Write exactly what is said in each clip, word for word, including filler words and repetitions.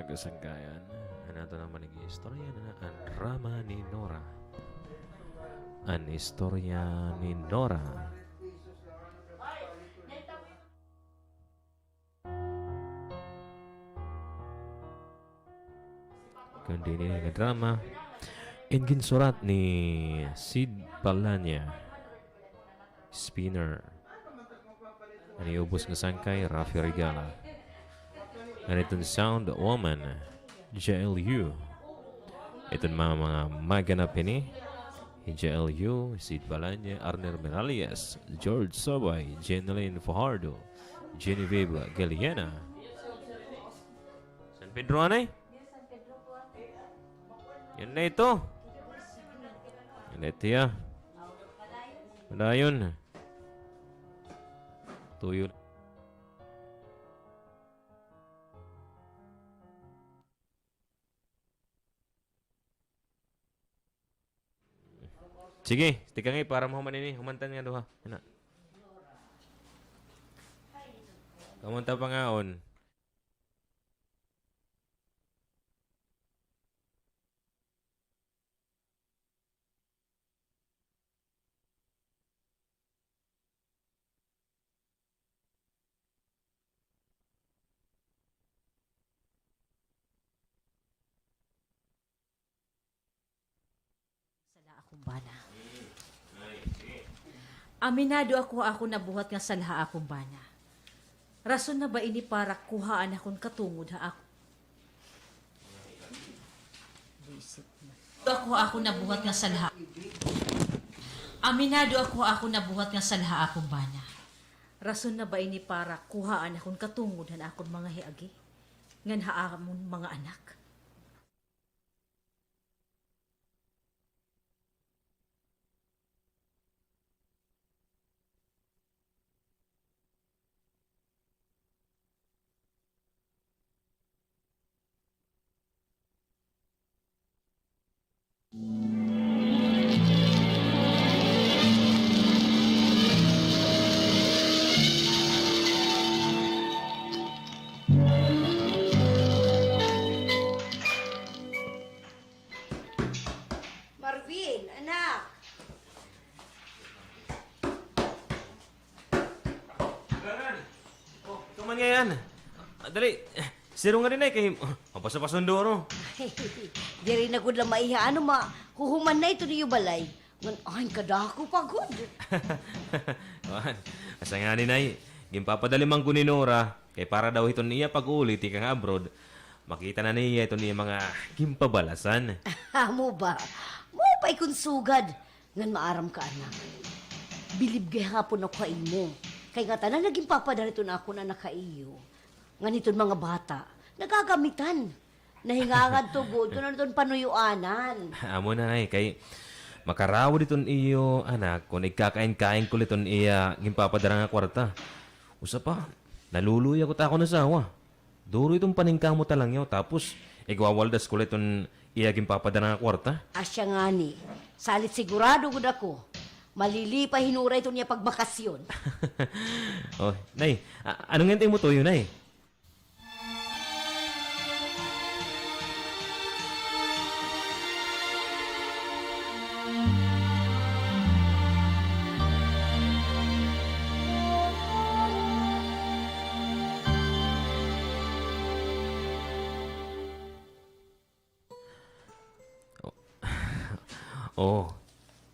Kasangkayan, an aton naman nga istorya na an drama ni Nora. An istorya ni Nora. Kundi ini nga drama, in ginsurat ni Sid Palanya, Spinner. An iubos nga sangkay, Rafi Regala. Ngan iton sound woman, J L U. Iton mga, mga maganap hini, hi J L U, Sid Balanya, Arner Miralles, George Sabay, Jeneline Fajardo, Genevieve Galeana. San Pedro, anay? Yan na ito. Yan na ito, ya. Padayon. Tuyo. Sige, tikang, eh, para mahuman ini. Human ta nga duha. Ana. Kamunta pa nga on. Sala akon bana. Aminado ako ha akon nabuhat nga sala ha akon bana. Rason na ba ini para kuhaan akon katungod ha ak-, Ako ha akon nabuhat nga sala. Aminado ako ha akon nabuhat nga sala ha akon bana. Rason na ba ini para kuhaan akon katungod han akon mga hiagi, ngan ha amon mga anak? Marvin, anak. Oh, ikaw man ngay-an. Ah, dali. Siro nga dinhi kay, oh, mapaso-paso an duro. Diri na gud la maiha, ano, mahuhuman na iton iyo balay. Ngan, ay, kadako pa gud. Kuan, asya ngani, Nay, ginpapadali man ko ni Nora, kay para daw hiton iya pag-uli tikang abroad, makita na niya iton iya mga ginpabalasan. Amo ba? Mao pa kon sugad. Ngan maaram ka, anak. Bilib gihapon ako ha imo. Kay ngatanan nga ginpapadala iton akon anak ha iyo. Ngan hiton mga bata, nagagamitan. Nahingangan tuod kon ano iton panuyoanan. Amo na, Nay, kay makarawod iton iyo anak kon igkakain-kain ko la iton iya ginpapadara nga kwarta. Usa pa, naluluya ko ta akon asawa. Duro iton paningkamot ha langyaw, tapos igwawaldas ko la iton iya ginpapadara nga kwarta. Asya ngani, salit sigurado gud ako, malilipay hin Nora iton iya pagbakasyon. Oh, Nay, a-, ano ngani it imo tuyo, Nay? Oh. Oh.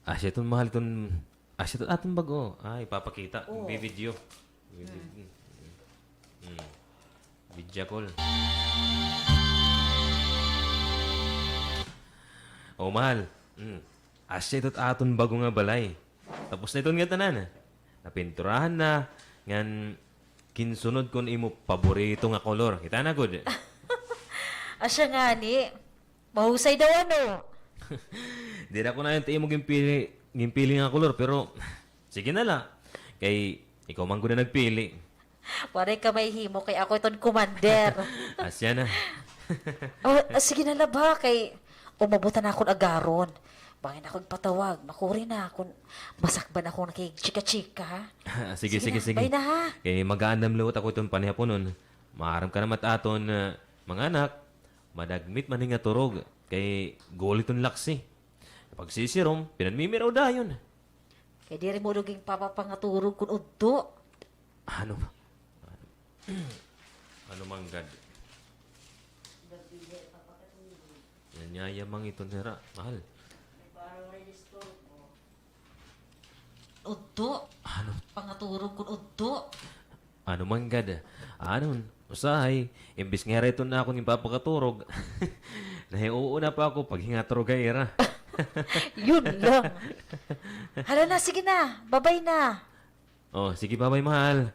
Asya iton mahal iton, asya iton aton bag-o. Ay, ipapakita. Oh. Bi-video. Bi-, bi-, hmm. Hmm. Video call. Oh, mahal. Hmm. Asya ito it aton bag-o nga balay. Tapos na iton ngatanan. Napinturahan na, ngan ginsunod ko an imo paborito nga kolor. Kita na gud. Asya ngani, mahusay daw, ano? Diri ako nayon it imo ginpili, ginpili nga kolor, pero sige na la. Kay ikaw man gud an nagpili. Waray ka mahihimo kay ako iton commander. Asya na. Oh, ah, sige na la ba, kay umabot na akon agaron. Bangin ako igpatawag, makuri na kon masakban ako nakigchika-chika, ha? Sige, sige, sige. Bye na, ha? Kay mag-aandam liwat ako iton panihaponon. Maaram ka naman it aton, ah, mga anak. Madagmit man ini nga turog, kay guol iton laksi. Pagsisirom, pinanmimiraw dayon. Kay diri mo daw ginpapapangaturog kon udto. Ano? Ano man gad? Nanyayamang iton hira, mahal. Udto. Ano? Pangaturog kon udto. Ano man gad? Ano? Usahay, imbis nga hira iton akon ginpapakaturog, nahiuuna pa ako paghingaturog ha ira. Yun lang. Hala na, sige na. Babay na. O, sige, babay, mahal.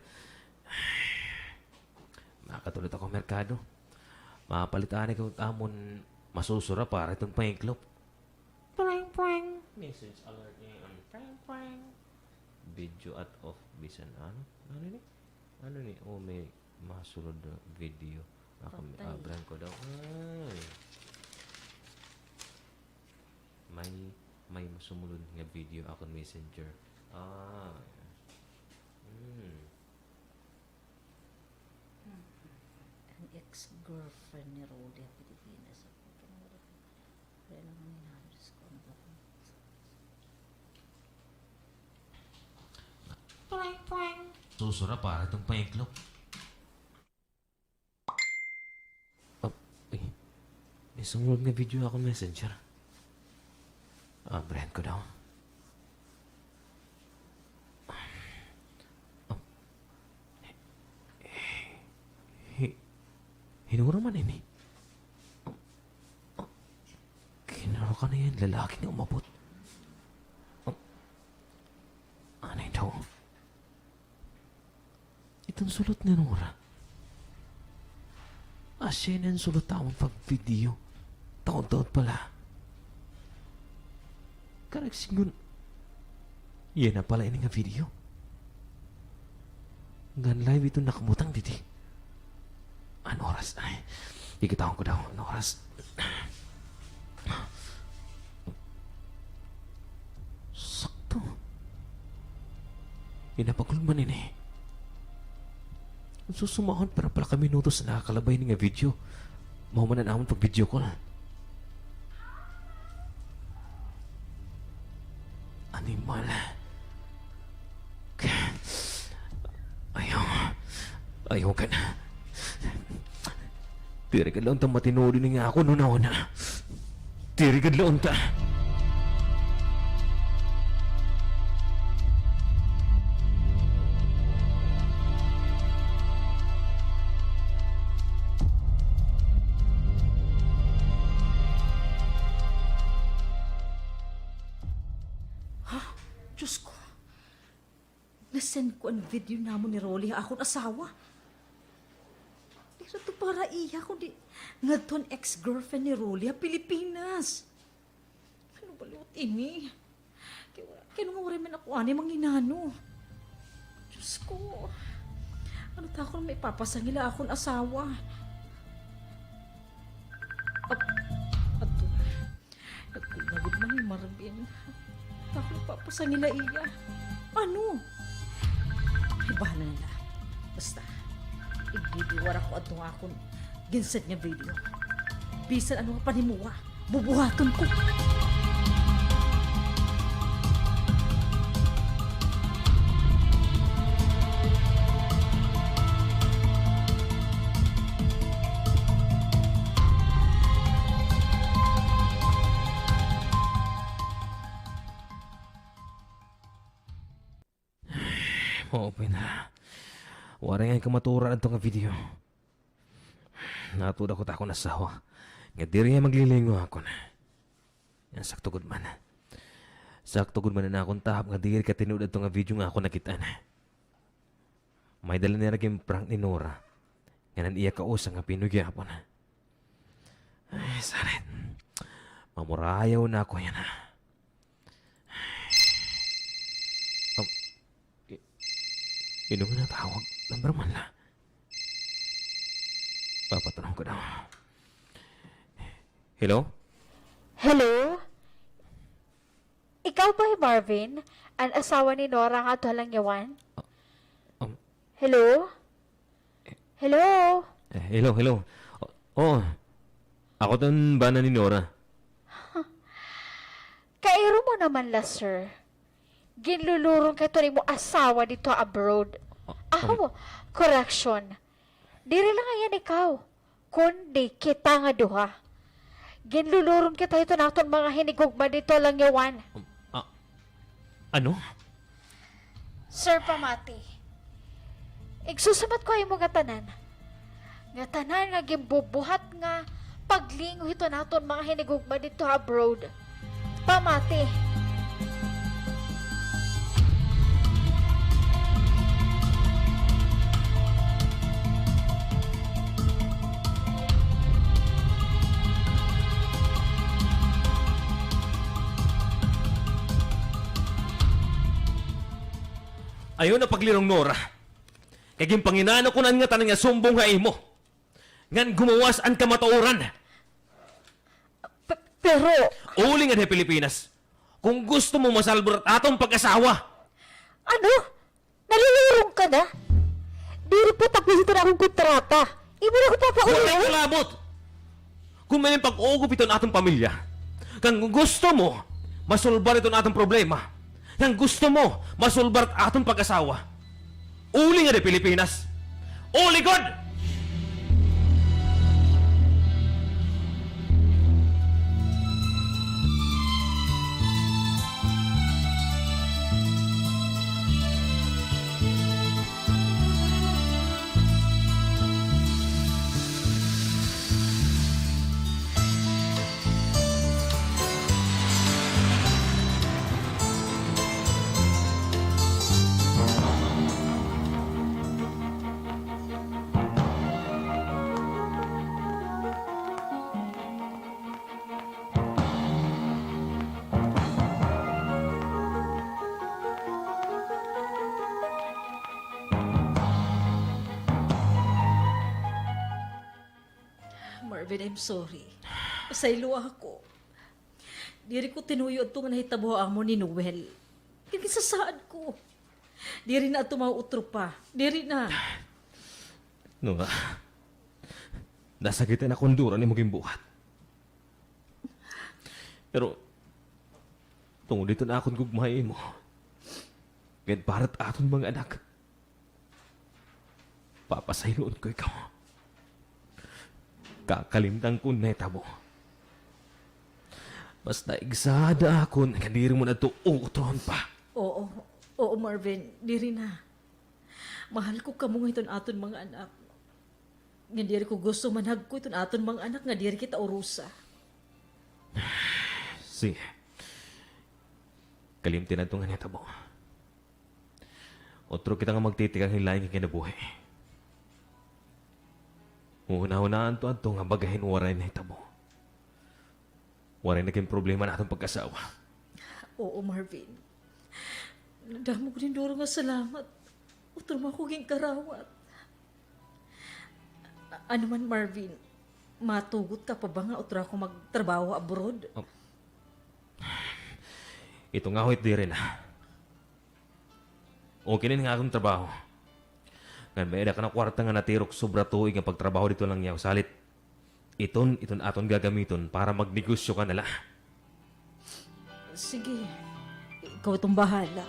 Makadto la ako ha merkado. Mapalit anay ko amon masusura para iton prank loop. Prank, prank. Message alert niya an prank, prank. Video at off bisan ano? Ano ini? Ano ini? O, may masulod na video. Ako, may abran ko daw. Ay. May, may sumulod nga video akon messenger. Ah. Hmm. An ex-girlfriend ni Rolly ha Pilipinas. Kaya lang ang hinahalos ko, ano ba? Prank, prank. Susura para iton prank loop. Oh, uy. May sumulod nga video ha akon messenger. Abrihan ko daw. Oh. Hi-, hi-, hin-o ra man ini? Hin-o ka na iya lalaki nga umabot? Oh. Anay daw. Iton sulot ni Nora. Asya ini an sulot ha amon pag-video. Taud-taud pa la. Karuyag sidngon, iya na pala ini nga video. Ngan live iton nakabutang didi. An oras, ay. Kikitaon ko daw an oras. Sakto. Ginapagulman ini. Susumahon para pala ka minutos nga nakakalabay ini nga video. Mahuman an amon pag-video call. Animal. Ayaw. Ayaw ka na. Diri gad la unta matinuod ini nga akon hunahuna. Diri gad la unta. Ha? Diyos ko. Na-send ko an video namon ni Rolly ha akon asawa. Diri ito para iya, kundi ngadto han ex-girlfriend ni Rolly ha Pilipinas. Ano ba liwat ini? Kay, kay ano nga waray man ako anay manginano? Diyos ko. Ano ta akon maipapasangil ha akon asawa? Ap-, adto. Nagkulnagod man ni Marvin. Ako ipapasangil ha iya. Ano? Ay, bahala na la. Basta, igbibiwara ko adto nga akon ginsend nga video. Bisan ano nga panhimuha, bubuhaton ko. Maupay na. Waray ngay-an kamatuoran adto nga video. Natuod ako ta akon asawa nga diri hiya maglilingaw ha akon. Yan, sakto gud man. Sakto gud man an akon tahap nga diri ka tinuod adto nga video nga akon nakit-an. May-ada la nira gin-prank ni Nora ngan an iya kausa nga Pinoy gihapon. Ay, sarit. Mamurayaw na ako yana. Oh, i-, hin-o nga natawag? Number man la. Papatanong ko daw. Hello? Hello? Ikaw ba hi Marvin, an asawa ni Nora nga adto ha langyawan? Ah, um, Hello? Eh, Hello? Eh, hello, hello. O-, oo. Ako iton bana ni Nora. Kairo mo naman la, sir. Ginlulurong ka hiton imo asawa didto ha abroad. Ah, aw, correction. Diri la ngay-an ikaw, kundi kita nga duha. Ginlulurong kita hiton aton mga hinigugma didto ha langyawan. Um, ah, ano? Sir, pamati. Igsusumat ko ha imo ngatanan. Ngatanan nga ginbubuhat nga paglingaw hiton aton mga hinigugma didto ha abroad. Pamati. Ayaw na paglirong, Nora. Kay ginpanginano ko na an ngatanan nga sumbong ha imo. Ngan gumawas an kamatuoran. Pe-, pero... Uli ngada ha Pilipinas, kon gusto mo masalbar an aton pag-asawa. Ano? Nalulurong ka na? Diri pa tapos iton akon kontrata. Imo na ako papauli. Waray kalabot. Kon may pag-ugop iton aton pamilya, ngan kon gusto mo masulbar iton aton problema, ngan gusto mo masulbar an aton pag-asawa, uli ngada ha Pilipinas. Uli gud! Marvin, I'm sorry. Pasayloa ako. Diri ko tinuyo adto nga nahitabo ha amo ni Noel. Kay ginsasaad ko. Diri na adto mauutro pa. Diri na. Nora, nasakitan ako han duro han imo ginbuhat. Pero, tungod hiton akon gugma ha imo, ngan para hit aton mga anak, papasayloon ko ikaw. Kakalimtan ko an nahitabo. Basta igsaad ha akon nga diri mo na adto utrohon pa. Oo, oo, Marvin, diri na. Mahal ko kamo nga hiton aton mga anak. Ngan diri ko gusto manhagko hiton aton mga anak nga diri kita urosa. Sige. Kalimti na adto nga nahitabo. Utro kita nga magtitikang hin lain nga kinabuhi. Hunahunaan ta adto nga baga hin waray nahitabo. Waray nagin problema an aton pag-asawa. Oo, Marvin. Damo ko nin duro nga salamat. Utro mo ako ginkarawat. A-, ano man, Marvin, matugot ka pa ba nga utro ako magtrabaho abroad? Oh. Iton nga awit diri na. Okay na ini nga akon trabaho. Ngan may-ada ka na kwarta nga natirok sobra tuig nga pagtrabaho didto ha langyaw, salit iton, iton aton gagamiton para magnegosyo ka na la. Sige. Ikaw iton bahala.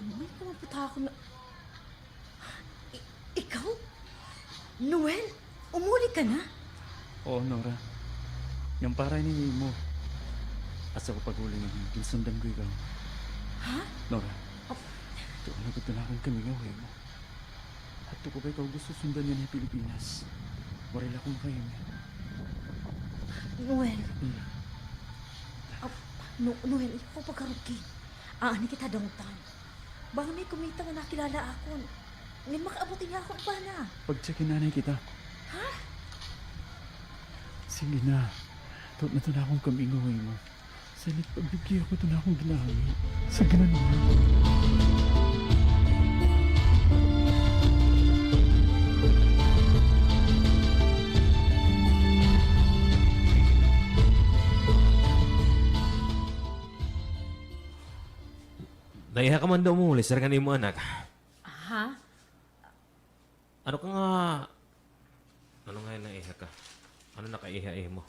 May kumapot ha akon na, I-, ikaw? Noel, umuli ka na? Oo, Nora. Ngan para ini imo. Asa ko pag-uli nga ginsundan ko ikaw. Ha? Nora. Ap- Tuon na gud an akon kamingaw ha imo. Hadto ko pa ikaw gusto sundan nganhi ha Pilipinas. Waray la ako makahimo. Noel. Hmm. Ap-, No-, Noel, ayaw ko pagkarugi. Aani kita downtown. Bangin may kumita nga nakilala akon. Ngan makaabot ini ha akon bana. Pag-check-in anay kita. Ha? Sige na. Tuon na, tuon na akon kamingaw ha imo. Salit, pagbigya ako ito na akon ginahangyo. Sige na, Nora. Naiha ka man daw umuli, sir, kan imo anak. Aha. Ano ka nga, ano nga naiha ka? Ano nakaiha imo?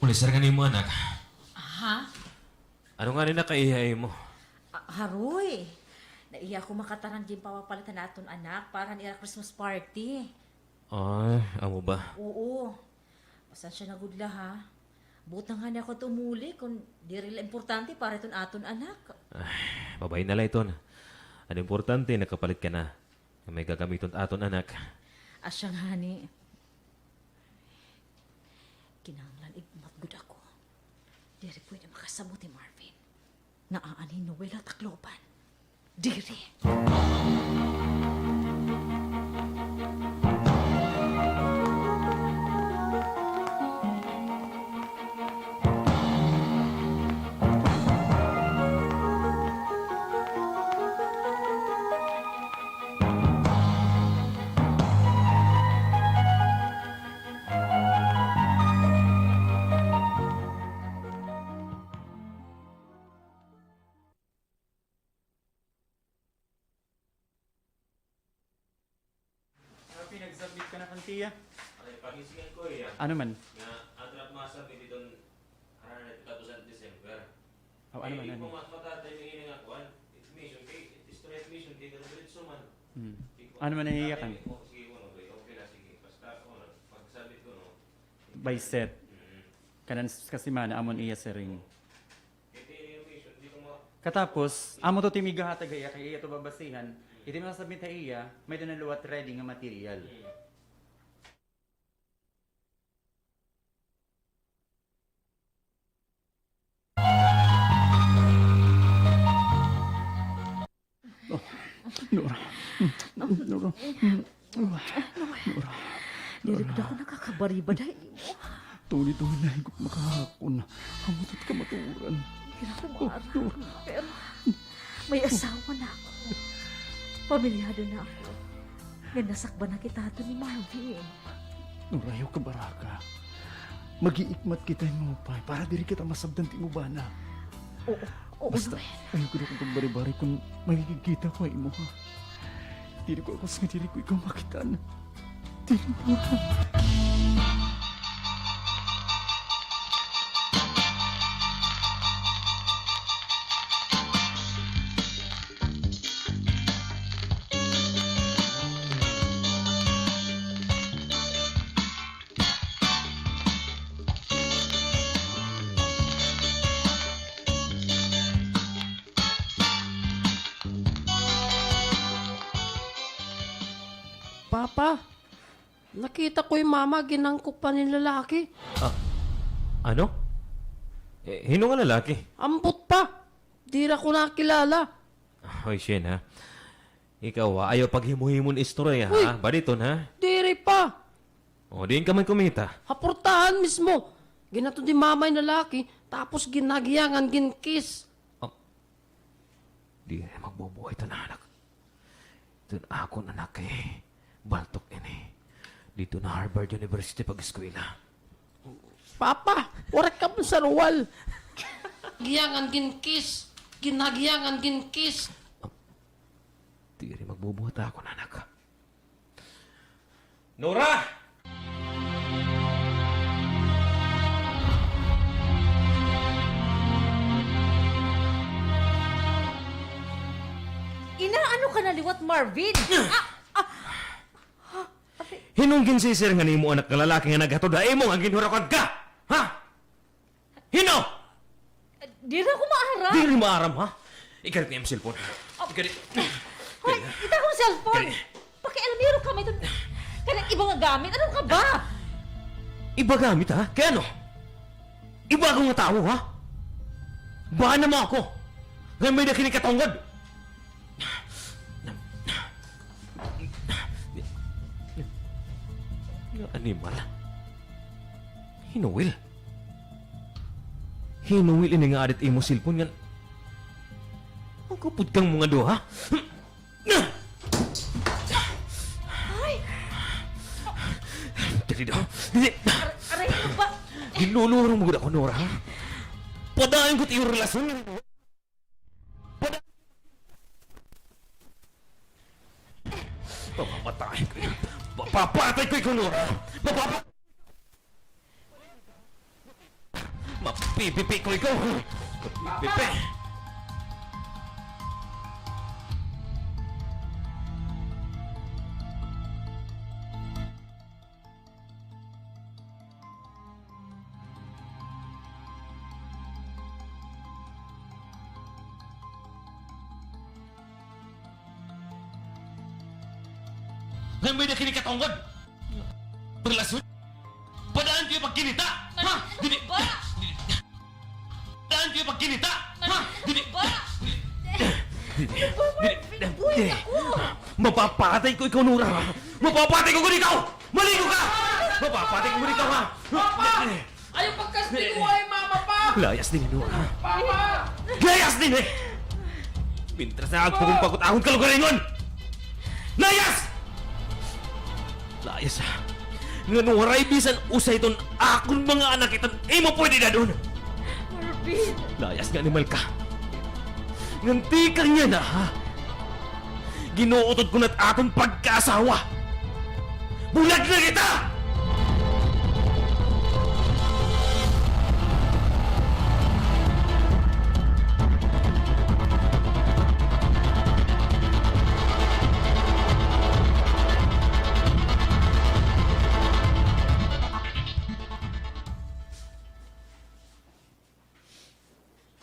Ulisar ka nimo, anak. Aha. Ano ngani nakaiha imo? Ah, haroy. Naiha ako makataran ginpapalit han aton anak para han ira Christmas party. Ay, amo ba? Oo. Pasensya na gud la, ha. Buot na ngani ako tumuli kon diri la importante para iton aton anak. Ay, babay na la iton. An importante, nakapalit ka na. Nga may gagamiton ta aton anak. Asya ngani. Kinahanglan igmat gud ako. Diri pwede makasabot hi Marvin nga aani hi Noel ha Tacloban. Diri. Ano, pinagsubmit ka na kan tiya? Ano man? Nga, ato na masubmit iton harana na ito tapos an December. Aw, ano man, ano? Ano man an iya kan? By set. Kanan s-, kasimana, amo an iya siring. Katapos, amo to it im igahatag ha iya, kay iya to babasihan. It im isasubmit ha iya, may-ada na liwat ready nga material. Oh, Nora. Nora. Nora. Diri gud ako nakakabaribad ha imo. Tuli-tuli na higop makahakon. Amo it kamatuoran. Diri ako maaram. Pero may asawa na ako. Pamilyado na ako. Ngan nasakban na kita hadto ni Marvin. Nora, ayaw kabaraka. Mag-iigmat kita hin maupay para diri kita masabtan it imo bana. Oo, oo, Noel. Basta, ayaw gud ako pagbaribari kon makikita ko ha imo, ha? Diri ko akus nga diri ko ikaw makit-an. Diri, Nora. Papa, nakita ko hi Mama ginangkopan hin lalaki. Ah, ano? Eh, hin-o nga lalaki? Ambot pa. Diri ako nakilala. Hoy, Shane, ha? Ikaw, ha, ayaw paghimo-himo hin istorya, ha? Uy! Baliton, ha? Diri pa. O, diin ka man kumita? Ha purtahan mismo. Gin-ato ni Mama hin lalaki, tapos ginhagiya ngan gin-kiss. Oh. Diri magbubuhat iton anak. Iton akon anak kay baltok ini. Didto na Harvard University pag-eskwela. Papa, waray ka man saruwal. Hagiya ngan gin-kiss. Ginhagiya ngan gin-kiss. Diri magbubuhat akon anak. Nora! ka na liwat, Marvin. Ah, ah. Hin-o an ginsisiring han imo anak nga lalaki nga naghatod ha imo nga ginhurukan ka? Ha? Hin-o? Diri ako maaram. Diri maaram, ha? Ikarit niya an cellphone. Oh. Ikarit. Hoy, ita akon cellphone. Ikarit. Pakialamero ka, may tun-, kanang iba nga gamit. Ano ka ba? Iba gamit, ha? Kay ano? Iba ako nga tawo, ha? Bana mo ako. Nga may-ada kini katungod. Nga animal. Hinuwil. Hinuwil ini nga arit imo cellphone ngan. Ang kupod kang mga duha. Ay! Dali daw. Dali. Ar-, aray ko ba? Ginlulurong mo gud ako, Nora, ha? Padayon ko it iyo relasyon. Padayon. Mapapatay ko ikaw. Mapapatay ko ikaw, Nora. Mapapa-, mapipipi ko ikaw. Mapipipi. Nga may-ada kini katungod. Relasyon. Padaan ko iyo pagkinita. Ha? Dili. Ba? Dili. Padaan ko iyo pagkinita. Ha? Dili. Ba? Dili. Ano ba, Marvin? Dili. Buhay ako. Mapapatay ko ikaw, Nora. Mapapatay ko gud ikaw. Maligo ka! Mapapatay ko gud ikaw, ha? Papa! Ayaw pagkastigo, ay mama pa! Layas dinhi, Nora. Papa! Layas dinhi! Mintras na agpo ko an pakot-ahon kalugaringon! Layas! Layas, ha? Ngan waray bisan usa hiton akon mga anak iton imo pwede dad-on. Marvin! Layas nga animal ka. Ngan tikang yana, ha? Ginuutod ko na it aton pagkaasawa. Bulag na kita!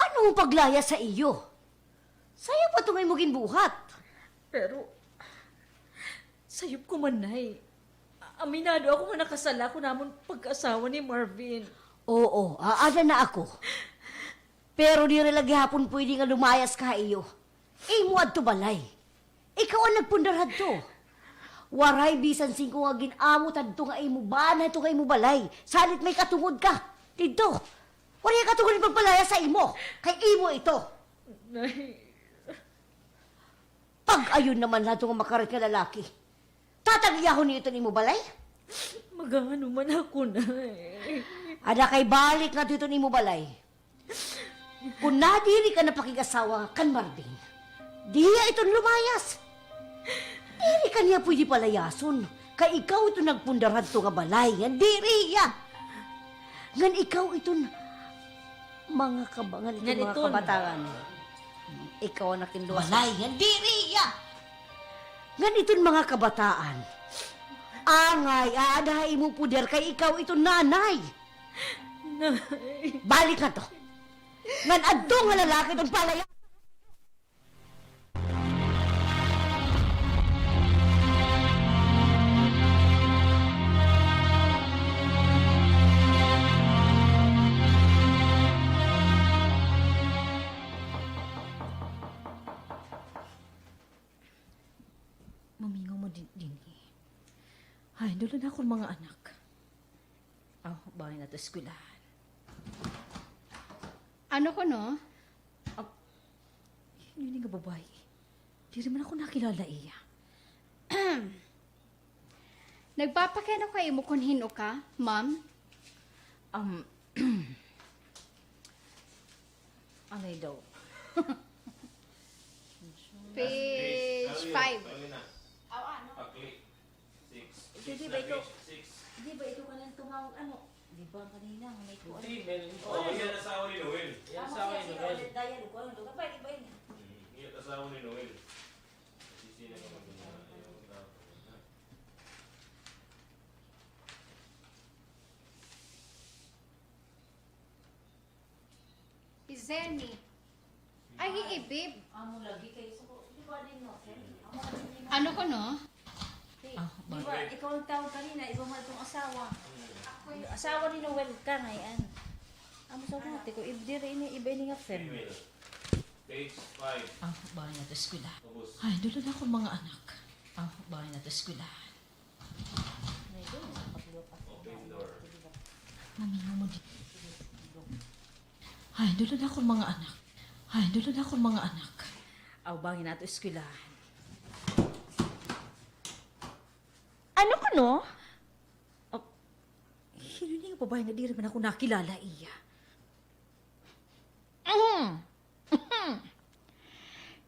Ano an paglayas ha iyo? Sayop ito nga imo ginbuhat. Pero, sayop ko man, Nay. Aminado ako nga nakasala ako namon pagkaasawa ni Marvin. Oo, aada na ako. Pero diri la gihapon pwede nga lumayas ka ha iyo. Imo adto balay. Ikaw an nagpundar hadto. Waray bisan singko nga gin-amot hadto nga imo bana hadto nga imo balay. Salit may katungod ka didto. Waray katungod nga pagpalayas ha imo. Kay imo ito. Nay. Pag-ayon naman la hadto nga makarit nga lalaki. Tatag-iyahon niyo iton imo balay? Mag-aano man ako, Nay. Ada kay balik ngadto hiton imo balay. Kon nadiri ka na pakig-asawa kan Marvin, diya iton lumayas. Diri ka niya pwede palayason, kay ikaw iton nagpundar hadto nga balay, ngan diri hiya. Ngan ikaw iton mga kaba-, ngan iton mga kabataan. Ikaw an nakinluwas. Balay, ngan diri hiya. Ngan iton mga kabataan. Angay, aada ha imo poder kay ikaw iton nanay. Nay. Balik ngadto. Ngan adto nga lalaki iton palaya. Mamingaw mo din, dinhi. Ay, dula na akon mga anak. Aw, bangin na to eskwelahan. Ano kuno? Ah, yun nga babae. Diri man ako nakilala iya. Nagpapakiana ko ha imo kon hin-o ka, ma'am? Um, anay daw? Page five. Aw, ano? Six. Di ba ito, di ba ito kanang tumawag, ano? Di ba kanina, may kuwan? Hindi, meron. Oh, yan asawa ni Noel. Yan asawa ni Noel. Dialogue, ano, kapag iba yun. Mm, yan asawa ni Noel. Si Lenny. Ay, hi Ibib. Amo lagi kay sa ko, di ba din, no, sir? Amo lagi din, no? Ano ko, no? Di, ah, di ba, ikaw ang tawag kanina, iba man itong asawa. Asawa ni Noel ka ngayon. Amo sa ko, tiko, iba diri ini, iba ini nga friend. Female. Page five. Ah, bangin nato eskwela. Ubos. Ay, dulon akon mga anak. Ah, bangin nato eskwela. Open door. Mamingaw mo di. Ay, dulon akon mga anak. Ay, dulon akon mga anak. Aw, bangin nato eskwelahan. Ano kuno? Oh, hin-o ini nga babaye nga diri man ako nakilala iya?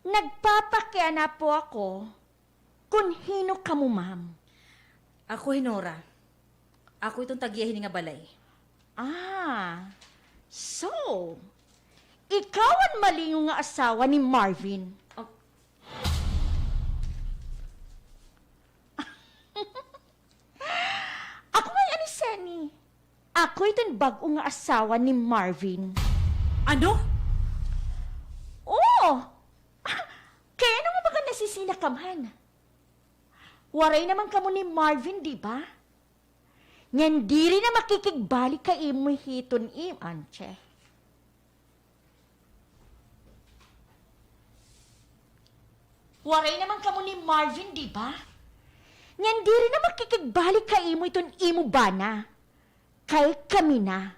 Nagpapakiana po ako kon hin-o kamo, ma'am. Ako hi Nora. Ako iton tag-iya hini nga balay. Ah, so, ikaw an malingaw nga asawa ni Marvin. Oh. Ako ngay-an hi Senny. Ako iton bag-o nga asawa ni Marvin. Ano? Oo. Kay ano nga baga nasisina ka man? Waray naman kamo ni Marvin, di ba? Ngan diri na makikigbalik ka imo hiton im-, anche. Waray naman kamo ni Marvin, di ba? Ngan diri na makikigbalik ka imo iton imo bana. Kay kami na.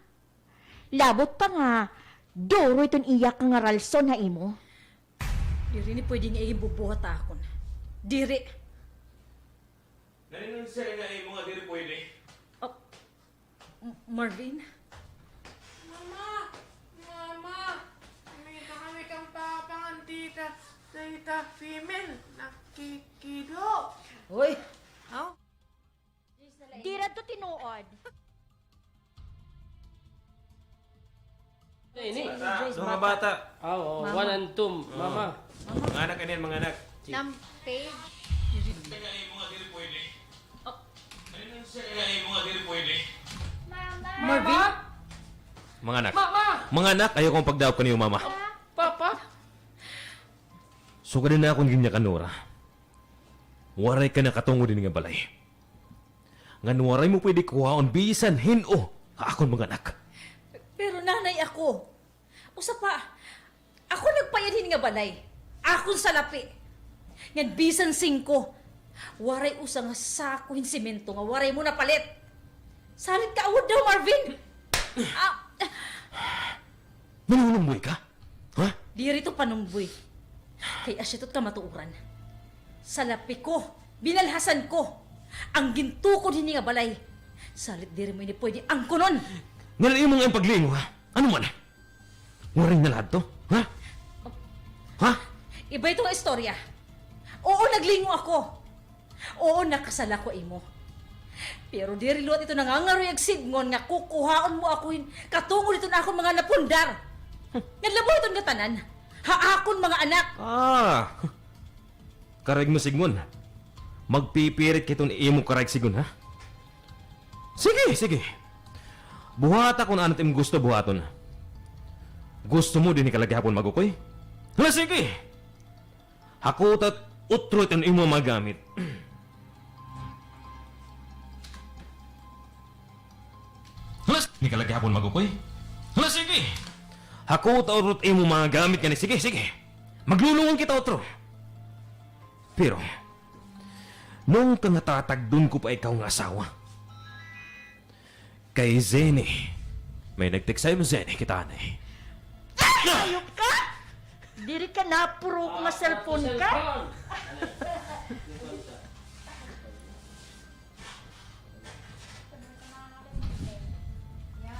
Labot pa nga, duro iton iya ka nga ralson ha imo. Diri ini pwede nga ibubuhat ha akon. Diri. Naninunsya na imo nga diri pwede? Oh, M-, Marvin? Mama! Mama! Kumita kami kan papa ngan tita, tita female. Nakikido. Hoy! Haw? Diri adto tinuod. Ini? Bata. Duha nga bata. Ah, oo. Mama. One and two, mama. Mga anak, ano yan, mga anak? Nam page. Marvin? Mga anak. Mama! Mga anak, ayaw ko magpagdahop kaniyo, mama. Papa? Sugad na akon ginyakan, Nora. Waray ka nakatungod hini nga balay. Ngan waray mo pwede kuhaon bisan hin-o ha akon mga anak. Pero nanay ako. Usa pa, ako nagpayad hini nga balay. Akon salapi. Ngan bisan singko, waray usa nga sako hin semento nga waray mo napalit. Salit ka awod daw, Marvin. Ah. Manunumboy ka? Ha? Diri ito panumboy. Kay asya ito't kamatuoran. Salapi ko, binalhasan ko an gintukod hini nga balay. Salit diri mo ini pwede angkonon. Ngan an imo nga paglingaw, ha? Ano man? Waray na la adto, ha? Ha? Iba ito nga istorya. Oo, naglingaw ako. Oo, nakasala ko ha imo. Pero diri liwat ito nangangaroyag sidngon nga kukuhaon mo ako hin katungod hiton akon mga napundar. Ngan labaw hiton ngatanan ha akon mga anak. Ah. Karuyag mo sidngon. Magpipirit ka hiton imo karuyag sidngon, ha? Sige, sige. Buhata kon ano it imo gusto buhaton. Gusto mo dinhi ka la gihapon mag-ukoy? Hala, sige. Hakuta utro iton imo mga gamit. Hala, sige. Dinhi ka la gihapon mag-ukoy? Hala, sige. Hakuta utro it imo mga gamit ngani. Sige, sige. Maglulungon kita utro. Pero, nunka nga tatagdon ko pa ikaw nga asawa. Kay Zenny. May nag-text ha imo, Zenny, kita anay. Hayop ka! Diri ka napurok nga cellphone ka?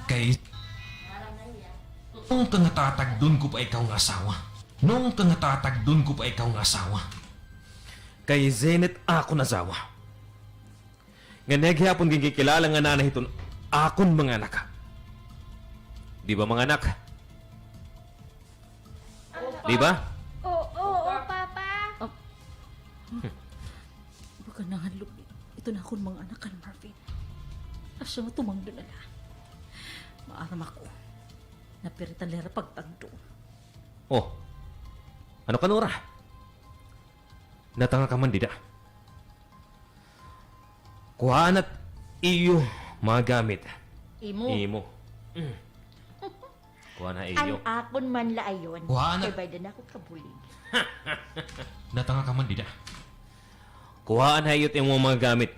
Kay, nunka nga tatagdon ko pa ikaw nga asawa. Nunka nga tatagdon ko pa ikaw nga asawa. Kay Zenny it akon asawa. Ngan iya gihapon ginkikilala nga nanay hiton akon mga anak. Di ba, mga anak? Di ba? Oo, oo, Papa. Oh. Baga nahanlog iton akon mga anak kan Marvin. Asya nga tumangdo na la. Maaram ako. Napiritan la hira pagtagdo. Oh, ano ka, Nora? Natanga ka man dida. Kuhaa na it iyo mga gamit. Imo. Imo. Mm. Kuhaa na iyo. An akon man la ayon. Kuhaa na. Kay baydan ako kabulig. Natanga ka man dida. Kuhaa na iyo it imo mga gamit.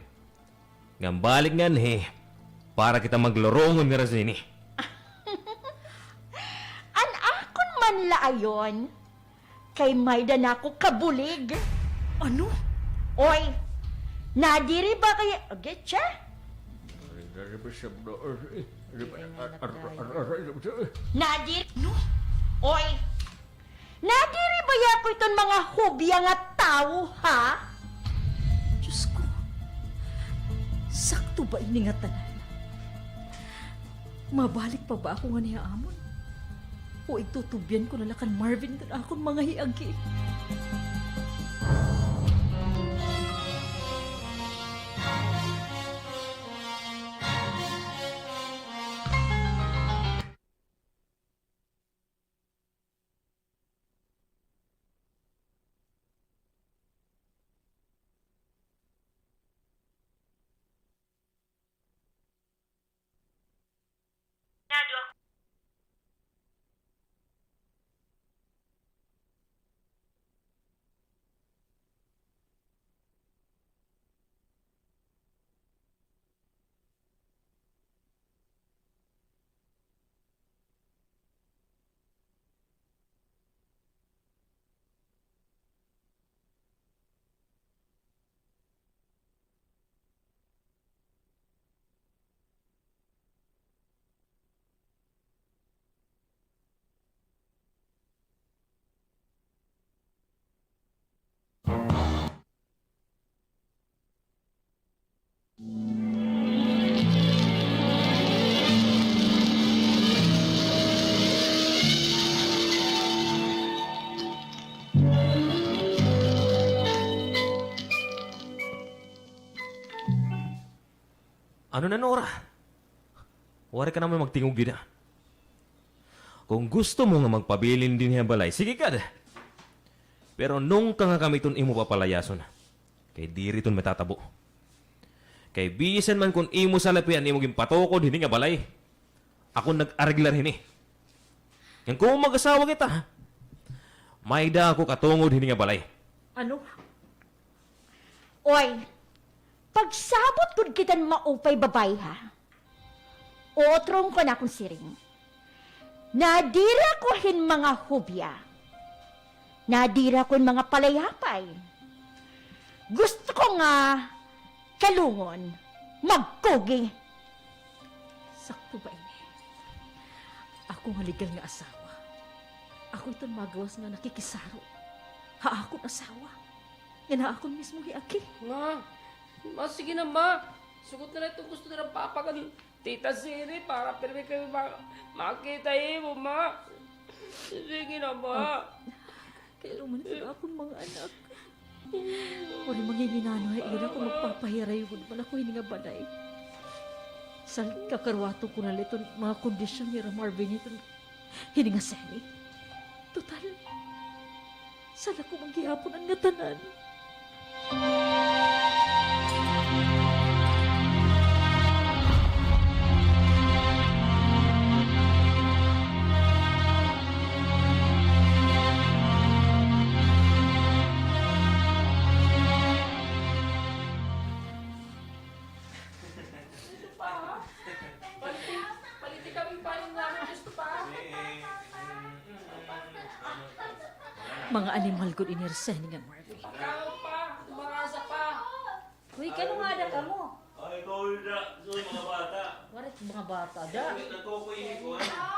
Ngan balik nganhi para kita maglurongon ngada sini. An akon man la ayon, kay mayda na ako kabulig. Ano? Oy, nadiri ba kay, agitsa? Nadiri, no? Oy, nadiri baya ako iton mga hubya nga tawo, ha? Diyos ko, sakto ba ini nga tanan? Mabalik pa ba ako nganhi ha amon? O igtutubyan ko na la kan Marvin iton akon mga hiagi? Ano na, Nora? Waray ka naman magtingog dida. Kon gusto mo nga magpabilin dinhi ha balay, sige gad. Pero nungka nga kami iton imo papalayason, kay diri iton matatabo. Kay bisan man kon imo salapi an imo ginpatukod hini nga balay, ako an nag-areglar hini. Ngan kon mag-asawa kita, mayda ako katungod hini nga balay. Ano? Oy, pagsabot gud kita hin maupay, babaye, ha? Utroon ko an akon siring. Nadira ko hin mga hubya. Nadira ko hin mga palayapay. Gusto ko nga kalungon, magkugi. Sakto ba ini? Ako nga legal nga asawa, ako iton magawas nga nakikisaro ha akon asawa. Yana akon mismo hiagi. Ma, ma, sige na, ma. Sugot na la iton gusto nira papa kan Tita Siri para pirmi kami ma-, makita imo, ma. Sige na, ma. Kay ano man an akon mga anak? Waray manginginano ha ira kon magpapahiray gud man ako hini nga balay. Sal-, kakaruwaton ko na la iton mga kondisyon nira Marvin hiton hini nga Seni. Total, sala ko man gihapon an ngatanan. Ito pa, ha? Paliti, paliti kami pa rin namin, gusto pa. Mga animal gud ini Seni ngan Marvin. Ikaw pa, marasa pa. Uy, kano nga ada kamo? Ay, ikaw, Hilda. Sorry, mga bata. Waray mga bata, da. Nagkukuha ini ko, ano?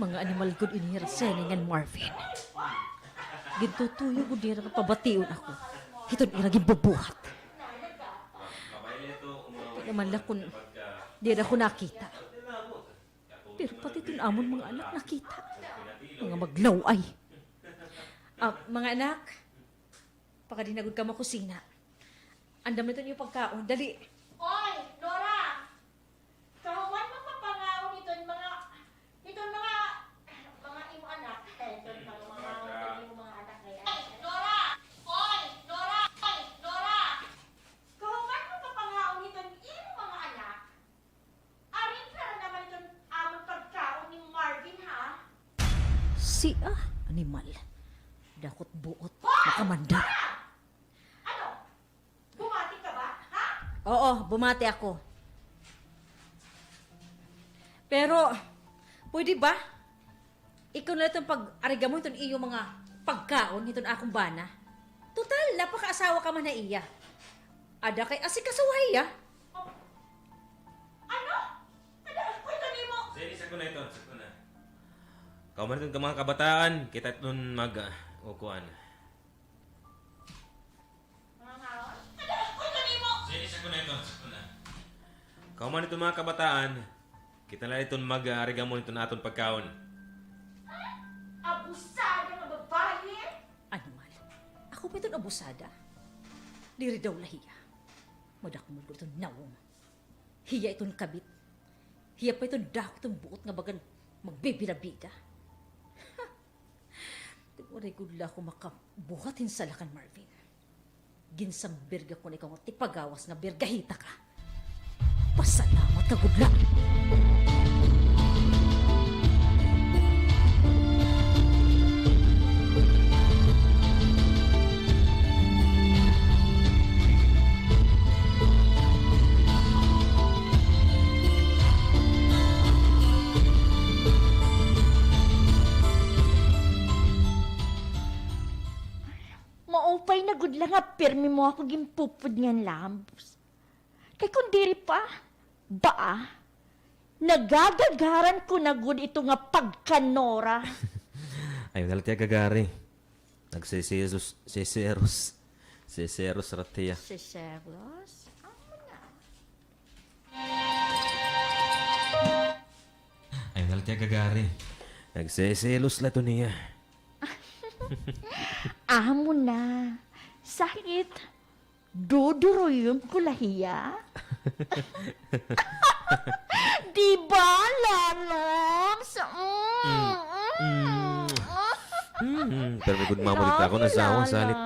Mga animal gud ini hira Seni ngan Marvin. Gintutuyo gud nira nga pabation ako hiton ira ginbubuhat. Di naman la kon diri ako nakita. Pero pati iton amon mga anak nakita. Mga maglaw-ay. Ah, mga anak, pakadi na gud kamo ha kusina. Andam na iton iyo pagkaon, dali. Oy, Nora! Kahuman mo papangaon hiton mga, hiton mga, mga imo anak. Hiton mga, mga, hiton imo mga anak ngay-an. Oy, Nora! Oy, Nora! Oy, Nora! Kahuman mo papangaon hiton imo mga anak. Aring ka na naman iton amon pagkaon ni Marvin, ha? Sia, animal. Dako it buot. Hoy! Makamanda. Nora! Ano? Bumati ka ba, ha? Oo, bumati ako. Pero, pwede ba? Ikaw na la iton pag-arigamon hiton iyo mga pagkaon hiton akon bana. Total, napakaasawa ka man ha iya. Ada kay asikasuha hiya. Ano? Ano? Ano ito nimo? Sige, sakto na ito, sakto na. Kaw man iton ka mga kabataan, kita iton mag, ah, ukuan. Mga ngaon? Sige, sakto na ito, sakto na. Kaw man iton mga kabataan, kita na la iton mag-arigamon hiton aton pagkaon. Abusada nga babaye! Animal. Ako pa iton abusada? Diri daw la hiya. Madakmol gud iton nawong. Hiya iton kabit. Hiya pa iton dako iton buot nga bagan magbibida-bida. Kun waray gud la ako makabuhat hin sala kan Marvin. Ginsambirga ko na ikaw nga tipagawas nga birgahita ka. Pasalamat ka gud la. Maupay na gud la nga pirmi mo ako ginpupudngan labos. Kay kon diri pa, baa, nagagagaran ko na gud ito nga pagka-Nora. Ayaw na la it iya gagari. Nagseselos, seseros. Seseros rat hiya. Seseros? Amo na. Ayaw na la it iya gagari. Nagseselos la ito niya. Amo na. Salit, duduruyon ko la hiya. Di ba, Lalabs? Mm, mm. Mm, pero may good memory pa ako na sa akong salit.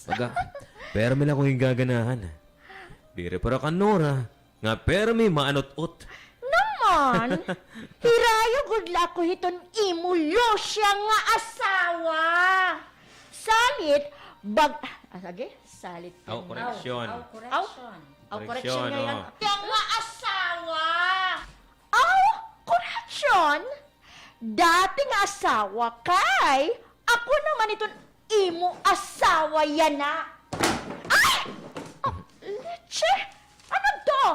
Baga, pero may la akong gaganahan. Diri para kan Nora, nga permi maanot-ot. Naman, hirayo gud la ako hiton imo Lucia nga asawa. Salit, bag-, ah, lagi? Salit. Aw, koreksyon. Aw, koreksyon. Aw, koreksyon ngay-an. Lucia nga asawa. Aw, koreksyon. Dati nga asawa kay ako naman iton imo asawa yana. Ay! Oh, leche! Ano to?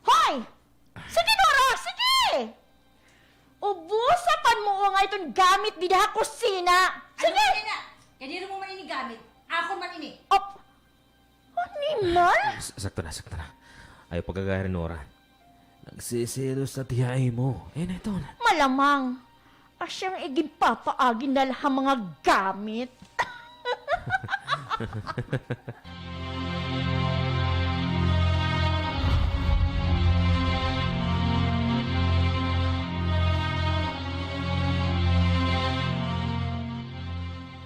Hoy! Sige, Nora! Sige! Ubusa pa man mo nga iton gamit dida ha kusina. Sige! Ano na? Kaniro mo man ini gamit? Akon man ini. Op! Animal? S-, sakto na, sakto na. Ayaw pagkagari, Nora. Nagseselos na tiya imo. Eh, na ito na. Malamang. Asya nga iginpapaagi na la ha mga gamit.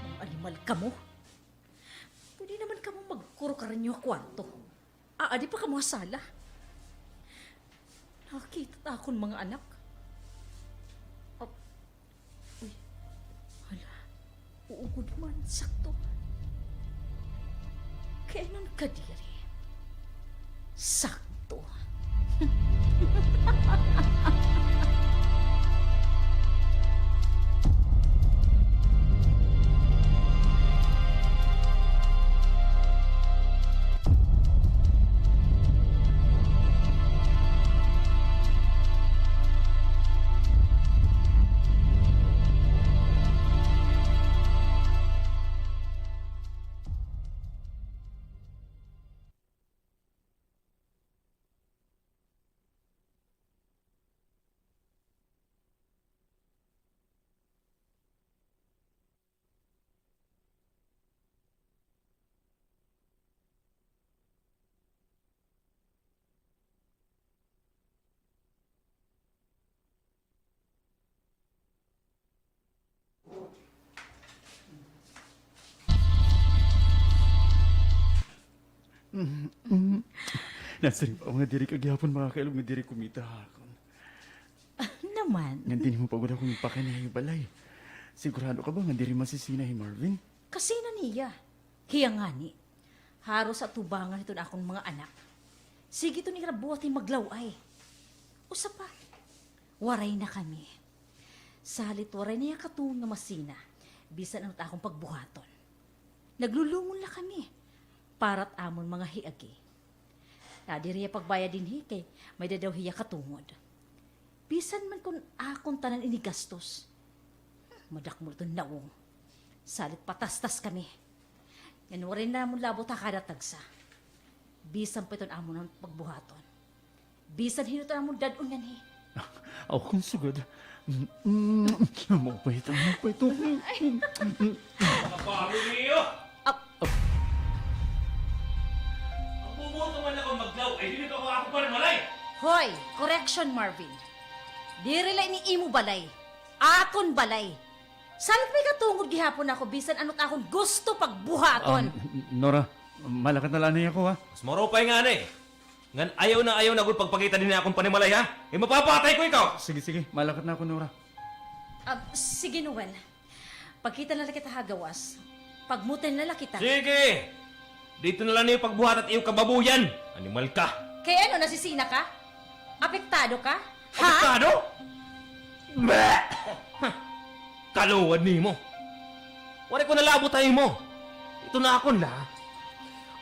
Mga animal kamo. Pwede naman kamo magkuro-karo ha kwarto. Aadi pa kamo ha sala. Nakakita ta akon mga anak. Oh. Uy. Hala. Oo gud man. Sakto. Kay ano kadiri? Sakto. Nasiring pa nga diri ka gihapon makakailog nga diri kumita ha akon. Naman. Ngan dinhi mo pa gud ako magpakainayo balay. Sigurado ka ba nga diri masisina hi Marvin? Kasina niya. Hiya ngani. Haros atubangan hiton akon mga anak. Sige iton ira buhat hin maglaw-ay. Usa pa, waray na kami. Salit waray na hiya katungod nga masina, bisan ano it akon pagbuhaton. Naglulungon la kami, para it amon mga hiagi. Nadiri hiya pagbayad dinhi kay may-ada daw hiya katungod. Bisan man kon akon tanan ini gastos. Madakmol iton nawong. Salit patastas kami. Ngan waray namon labot ha kada tagsa. Bisan pa iton amon nga pagbuhaton. Bisan hin-o iton amon dad-on nganhi. Aw, kon sugad. Mm, mm, maupay ito, maupay ito. Mga paro niyo! Ap- Magbubuto man ako maglaw, ay dili ka ako panimalay! Hoy! Correction, Marvin. Diri la ini imo balay. Akon balay. Salit may katungod gihapon ako bisan ano it akon gusto pagbuhaton. Um, Nora, malakat na la anay ako, ha? Mas maupay ngani. Ngan ayaw na ayaw na gud pagpakita dinhi ha akon panimalay, ha? Kay mapapatay ko ikaw! Sige, sige. Malakat na ako, Nora. Ah, sige, Noel. Pagkita na la kita ha gawas. Pagmutay na la kita. Sige! Didto na la niyo pagbuhat it iyo kababuyan. Animal ka! Kay ano, nasisina ka? Apektado ka? Ha? Apektado? Bleh! Kaluwad nimo. Waray ko nalabot ha imo. Ito na akon la.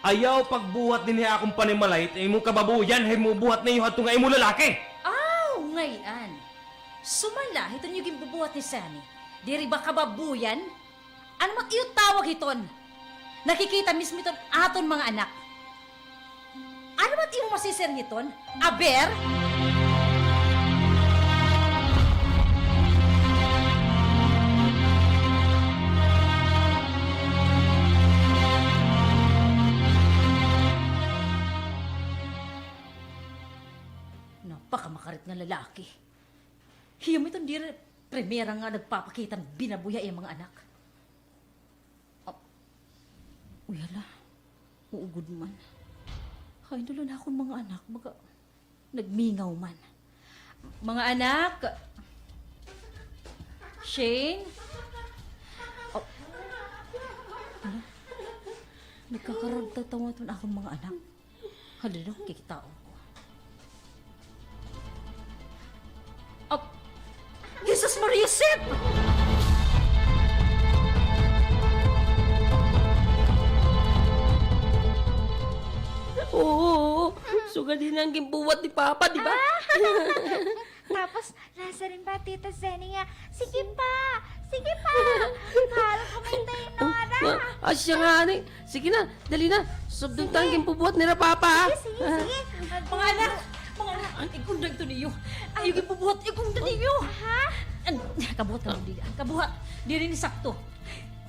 Ayaw pagbuhat dinhi ha akon panimalay it imo kababuyan, ha imo buhat niyo hadto nga imo lalaki. Aw, ngay-an. Sumala hiton iyo ginbubuhat ni Sunny. Diri ba kababuyan? Ano man it iyo tawag hiton? Nakikita mismo hiton aton mga anak. Ano man it imo masisiring hiton? Aber? Napakamakarit nga lalaki. Hiya man iton diri primera nga nagpapakita hin binaboy ha iya mga anak. Ah, uy, hala. Uugod man. Hain na la an akon mga anak, baga nagmingaw man. Mga anak! Shane? Oh. Hala. Nagkakaragtatawa iton akon mga anak. Hala, kikitaon ko. Ap-, Jesus Maria, Sep! Oo, oo, oo. Sugad hini an ginbubuhat ni Papa, di ba? Ah! Tapos, nasiring pa Tita Zenny nga, "Sige pa! Sige pa! Mahal ko man ito, Nora!" Ah, ah, siya ngani. Sige na, dali na. Sugdon ta an ginbubuhat nira Papa, ha? Sige, sige, sige. Mga anak, mga anak, ig-unda ito niyo. Ay, ginbubuhat, ig-unda niyo. Ha? An-, kabuhat, kabuhat, diri. Kabuhat, diri ini sakto.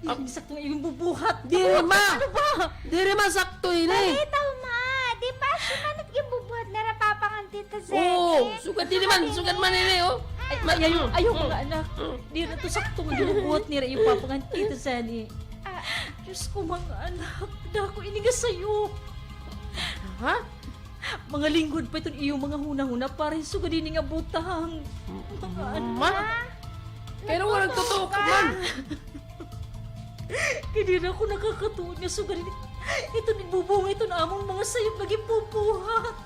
Diri ini sakto nga ginbubuhat. Diri, ma. Ano ba? Diri, ma, sakto ini. Balitaw, ma. Di ba siya man it ginbubuhat nira Papa ngan Tita Zenny? Oo, sugad ini man, sugad man ini, oh. Ay, ayaw, ayaw, mga anak. Diri na ito sakto nga ginbubuhat nira iyo Papa ngan Tita Zenny. Ah. Diyos ko, mga anak, dako ini nga sayop. Ha? Mga linggod pa iton iyo mga hunahuna para hin sugad hini nga butang. Mga anak. Ma? Kay ano waray totoo ka man? Kay diri ako nakakatuod nga sugad hini iton igbubunga iton amon mga sayop nga ginbubuhat.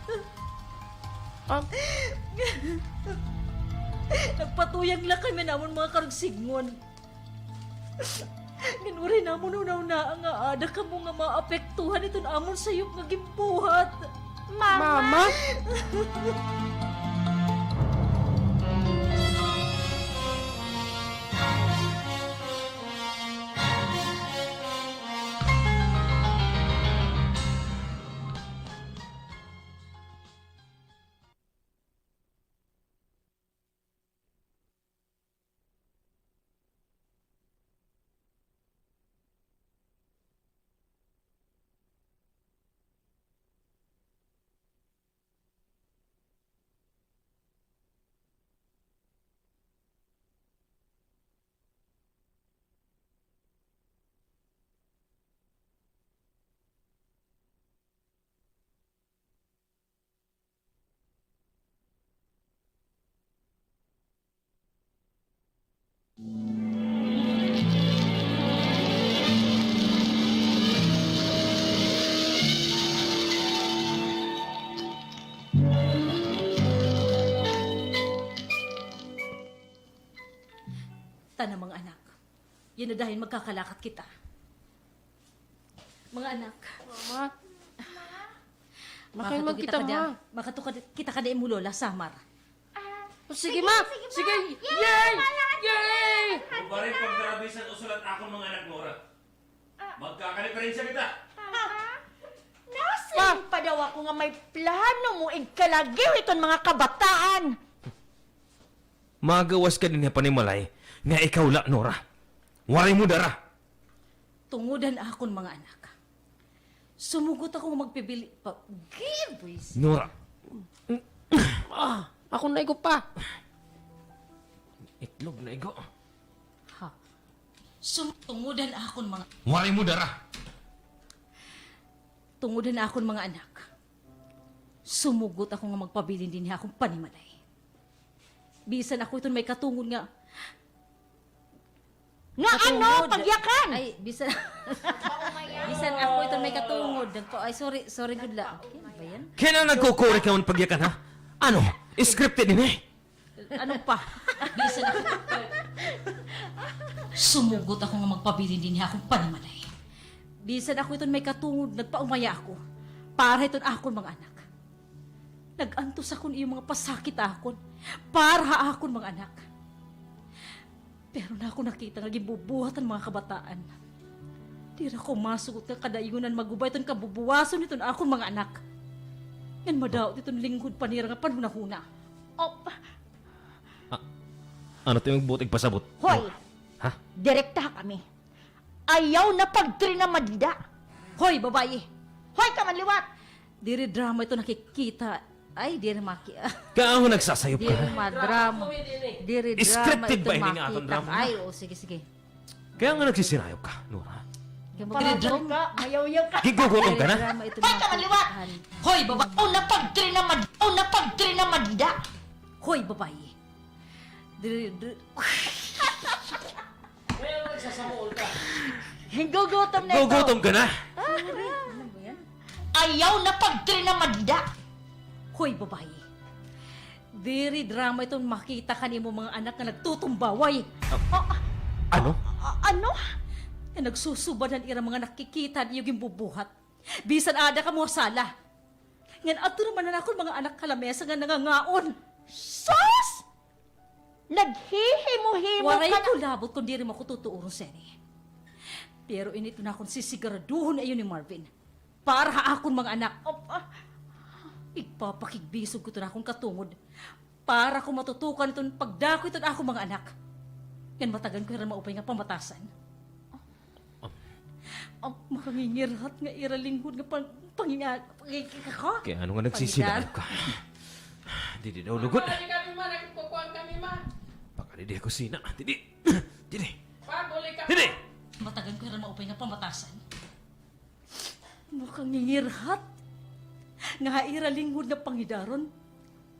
Ah. Nagpatuyang la kami han amon mga karuyag sidngon. Ngan waray namon hunahunaa nga aada kamo nga maapektuhan hiton amon sayop nga ginbuhat. Mama! Mama? Yana dahin magkakalakat kita. Mga anak. Mama. Makadto kita, ha? Makadto kita kan imo lola, Samar. O, sige, ma. Sige. Yay! Yay! Waray pagdarabisan usulat akon mga anak, Nora. Magkakadiperensiya kita. Papa? Nasiring pa daw ako nga may plano mo igkalagiw iton mga kabataan. Magawas ka dinhi ha panimalay nga ikaw la, Nora. Waray mo dara. Tungod han akon mga anak. Sumugot ako nga magpabili pa, give, boys. Nora. Ah, akon na igo pa. Itlog na igo. Ha? Sum-, tungod han akon mga... Waray mo dara. Tungod han akon mga anak. Sumugot ako nga magpabilin dinhi ha akon panimalay. Bisan ako iton may katungod nga... Nga ano? Katungod. Pagyakan! Ay, bisan, bisan ako iton may katungod. Nagpa-, ay, sorry, sorry gud la. Okay, ba yan? Kay ano nagkukuri ka man pagyakan, ha? Ano? Scripted ini? Ano pa? Bisan ako, sumugot ako nga magpabilin dinhi ha akon panimalay. Bisan ako iton may katungod, nagpaumaya ako para iton akon mga anak. Nag-antos ako han iyo mga pasakit ha akon para ha akon mga anak. Pero na ako nakita nga ginbubuhat han mga kabataan. Diri ako masugot nga kadayonan maguba iton kabubuwason hiton akon mga anak. Ngan madaot iton linghod pa nira nga panhunahuna. Op. Ah, ano it imo buot igpasabot? Hoy! Ha? Direktaha kami. Ayaw na pagtrinamada. Hoy, babaye! Hoy ka man liwat! Diri drama ito nakikita. Ay, diri maki-, Kay ano nagsasayop ka? Diri madrama. Diri drama ito makita. Scripted ba ini nga aton drama? Ay, o, sige, sige. Kay ano nagsisinayop ka, Nora? Kay magulo ka, mayawyaw ka. Gigugutom ka na? Hoy ka man liwat! Hoy, baba-, o napagtrinamad-, o napagtrinamada. Hoy, babaye. Diri, diri. Kay ano nagsasamuol ka? Gugutom na ito. Gugutom ka na? Ah, ano ba yan? Ayaw na pagtrinamada. Hoy, babaye. Diri drama iton makita kan imo mga anak nga nagtutumbaway. Ah, ano? A-, ano? Nga nagsusubad han ira mga nakikita han iyo ginbubuhat. Bisan aada kamo ha sala. Ngan adto naman an akon mga anak ha lamesa nga nangangaon. Sus! Naghihimo-himo ka na. Waray ko labot kon diri mo ako tutuoron, Seni. Pero ini iton akon sisiguraduhon ha iyo ni Marvin. Para ha akon mga anak. Op-, ah. Igpapakigbisog ko iton akon katungod. Para ko matutukan iton pagdako hiton akon mga anak. Ngan matagan ko hira maupay nga pamatasan. Am, makangingirhat nga ira linghod nga pan-, panginga-, pangikikako. Kay ano nga nagsisinayop ka? Didi daw lugod. Pakadidi kami, ma. Nagkukuan kami, ma. Pakadidi ha kusina. Didi. Didi. Pa, buli ka, pa. Didi. Matagan ko hira maupay nga pamatasan. Makangingirhat nga ha ira linghod nga pangidaron.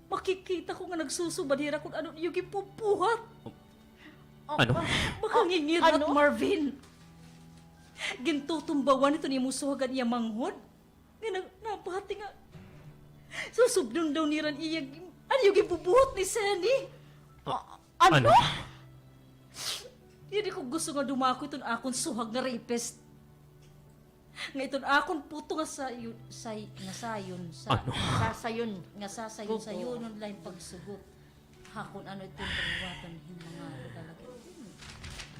Makikita ko nga nagsusubad hira kon ano niyo ginbubuhat. Ano? Makangingirhat, ano? Marvin. Gintutumbawan iton imo suhag an iya manghod. Nga na-, nabati nga susubdon daw nira an iya gin-, an iyo ginbubuhat ni Seni. A-, ano? Diri ko gusto nga dumako iton akon suhag nga rapist. Nga iton akon puto nga sayo-, say-, nga sayon, sa-, ano? Sasayon. Nga sasayon-sayonon la hin pagsugot. Ha, kon ano iton pagbuhaton hin mga lalaki.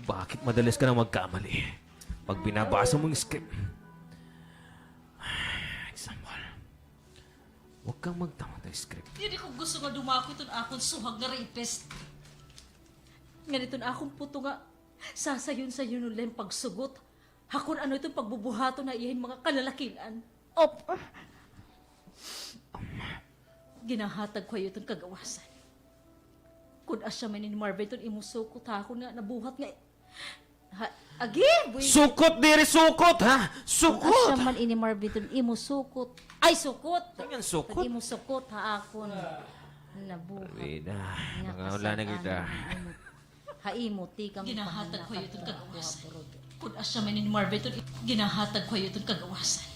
Bakit madalas ka na magkamali? Pag binabasa mo an script. Example. Huwag kang magtamata script. Diri ko gusto nga dumako iton akon suhag nga rapist. Ngan iton akon puto nga sasayon-sayonon la hin pagsugot. Ha kon ano iton pagbubuhaton ha iya hin mga kalalakin-an. Op. Ginahatag ko ha iyo iton kagawasan. Kon asya man ini Marvin iton imo sukot ha akon nga nabuhat nga, ha, agi, buy. Sukot diri, sukot, ha? Sukot. Kon asya man ini Marvin iton imo sukot. Ay, sukot. Ngan sukot? Iton imo sukot ha akon nabuhat. Bida, nga mga wala na kasal-anan kita. Ha imo tikang ginahatag ko ha iyo iton kagawasan. Kon asya man ini Marvin iton, ginahatag ko ha iyo iton kagawasan.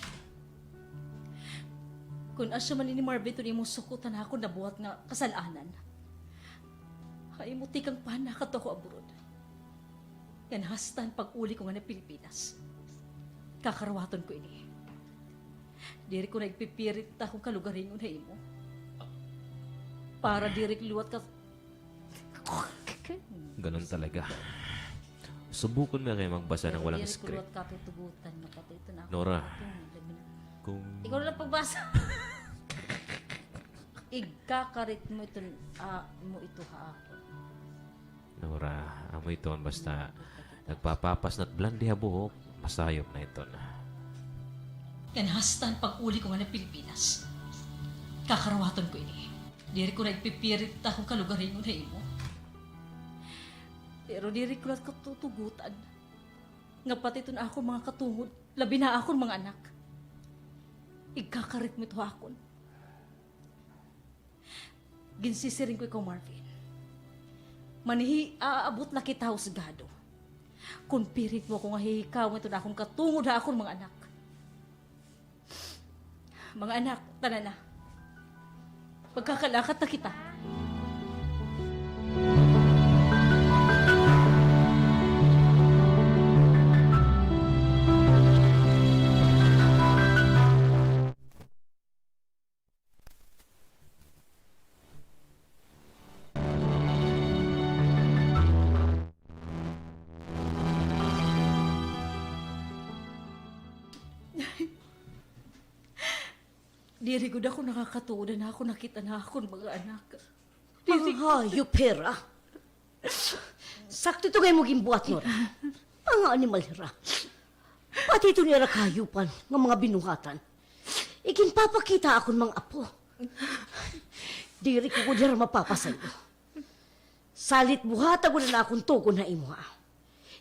Kon asya man ini Marvin iton imo sukot ha akon nabuhat nga kasal-anan. Ha imo tikang panakadto ako abroad. Ngan hasta an pag-uli ko ngani ha Pilipinas, kakaruwaton ko ini. Diri ko na igpipirit it akon kalugaringon ha imo. Para diri liwat ka... Ganun talaga. Subukon mi kaya magbasa ng walang script. Pero diri ko liwat katutugutan nga pati ito na ako. Nora, kung... Ikaw na lang pagbasa. Igkakarit mo ito, ah, mo ito ha akon. Nora, amo iton basta nagpapapas na it blonde ha buhok, masayop na iton. Ngan hasta an pag-uli ko ngani ha Pilipinas, kakaruwaton ko ini. Diri ko na igpipirit it akon kalugaringon ha imo. Pero diri ko la katutugutan nga pati iton akon mga katungod, labi na akon mga anak, igkakarit mo ito ha akon. Ginsisiring ko ikaw, Marvin. Manihi, aabot la kita ha husgado. Kon pirit mo ako nga hihikawon iton akon katungod ha akon mga anak. Mga anak, tana na. Magkakalakat na kita. Diri gud ako nakakatuod han akon nakit-an ha akon mga anak. Diri gud. Mga hayop hira. Sakto ito nga imo ginbuhat, Nora. Mga animal hira. Pati ito nira kahayupan nga mga binuhatan, iginpapakita ha akon mga apo. Diri ko gud hira mapapasaylo. Salit buhata gud an akon tugon ha imo, ha.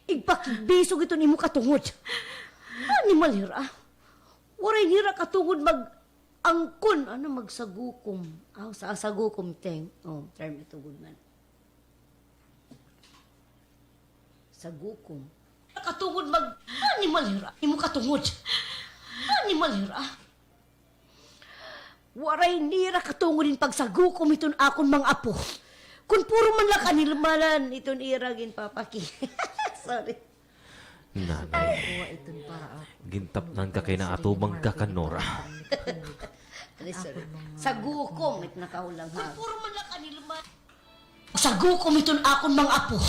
Igpakigbisog iton imo katungod. Animal hira. Waray nira katungod mag-angkon, ano, magsagukom. Aw, sa sagukom, teng. Oh, term ito gud man. Sagukom. Katungod mag-, animal hira. Imo katungod. Animal hira. Waray nira katungod hin pagsagukom hiton akon mga apo. Kon puro man la kanimalan iton ira ginpapaki-, sorry. Nanay, gintapnan ka kay naatubang ka kan Nora. Sorry, sorry. Sagukom it nakahulang ha. Kon puro man la kanimalan. Sagukom iton akon mga apo.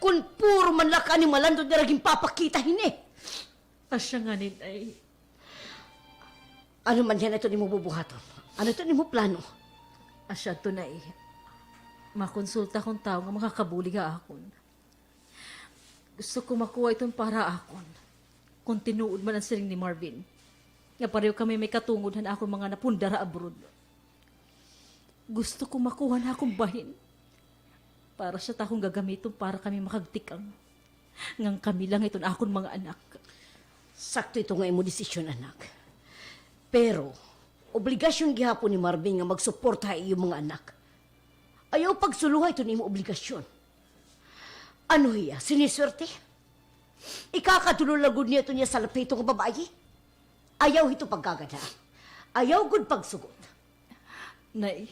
Kon puro man la kanimalan iton ira ginpapakita hini. Asya nganin ay. Ano man yana iton imo bubuhaton? Ano iton imo plano? Asya adto, Nay. Makonsulta ko an tawo nga makakabulig ha akon. Gusto ko makuha iton para ha akon. Kon tinuod man an siring ni Marvin, nga pareho kami may katungod han akon mga napundar ha abroad. Gusto ko makuha an akon bahin para siya it akon gagamiton para kami makagtikang. Ngan kami lang iton akon mga anak. Sakto ito nga imo desisyon, anak. Pero, obligasyon gihapon ni Marvin nga magsuporta ha iyo mga anak. Ayaw pagsuloha iton imo obligasyon. Ano hiya, siniswerte? Ikakadulo la gud niya iton iya salapito nga babaye? Ayaw hito pagkagad, ha? Ayaw gud pagsugot. Nay.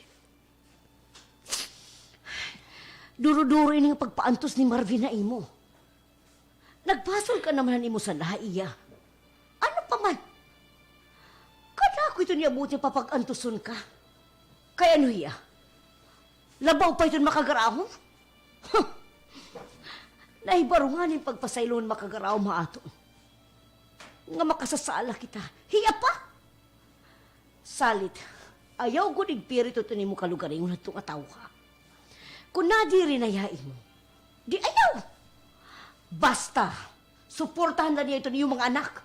Duro-duro ini nga pagpaantos ni Marvin ha imo. Nagbasol ka naman han imo sala ha iya. Ano pa man? Kadako iton iya buot nga papag-antuson ka. Kay ano hiya? Labaw pa iton makagarahom? Huh! Nahibaro ngani an pagpasaylo han makagarahom ha aton nga makasasala kita. Hiya pa! Salit, ayaw gud igpirit iton imo kalugaringon hadto nga tawo, ha. Kon nadiri na hiya ha imo, di ayaw. Basta, suportahan la niya iton iyo mga anak.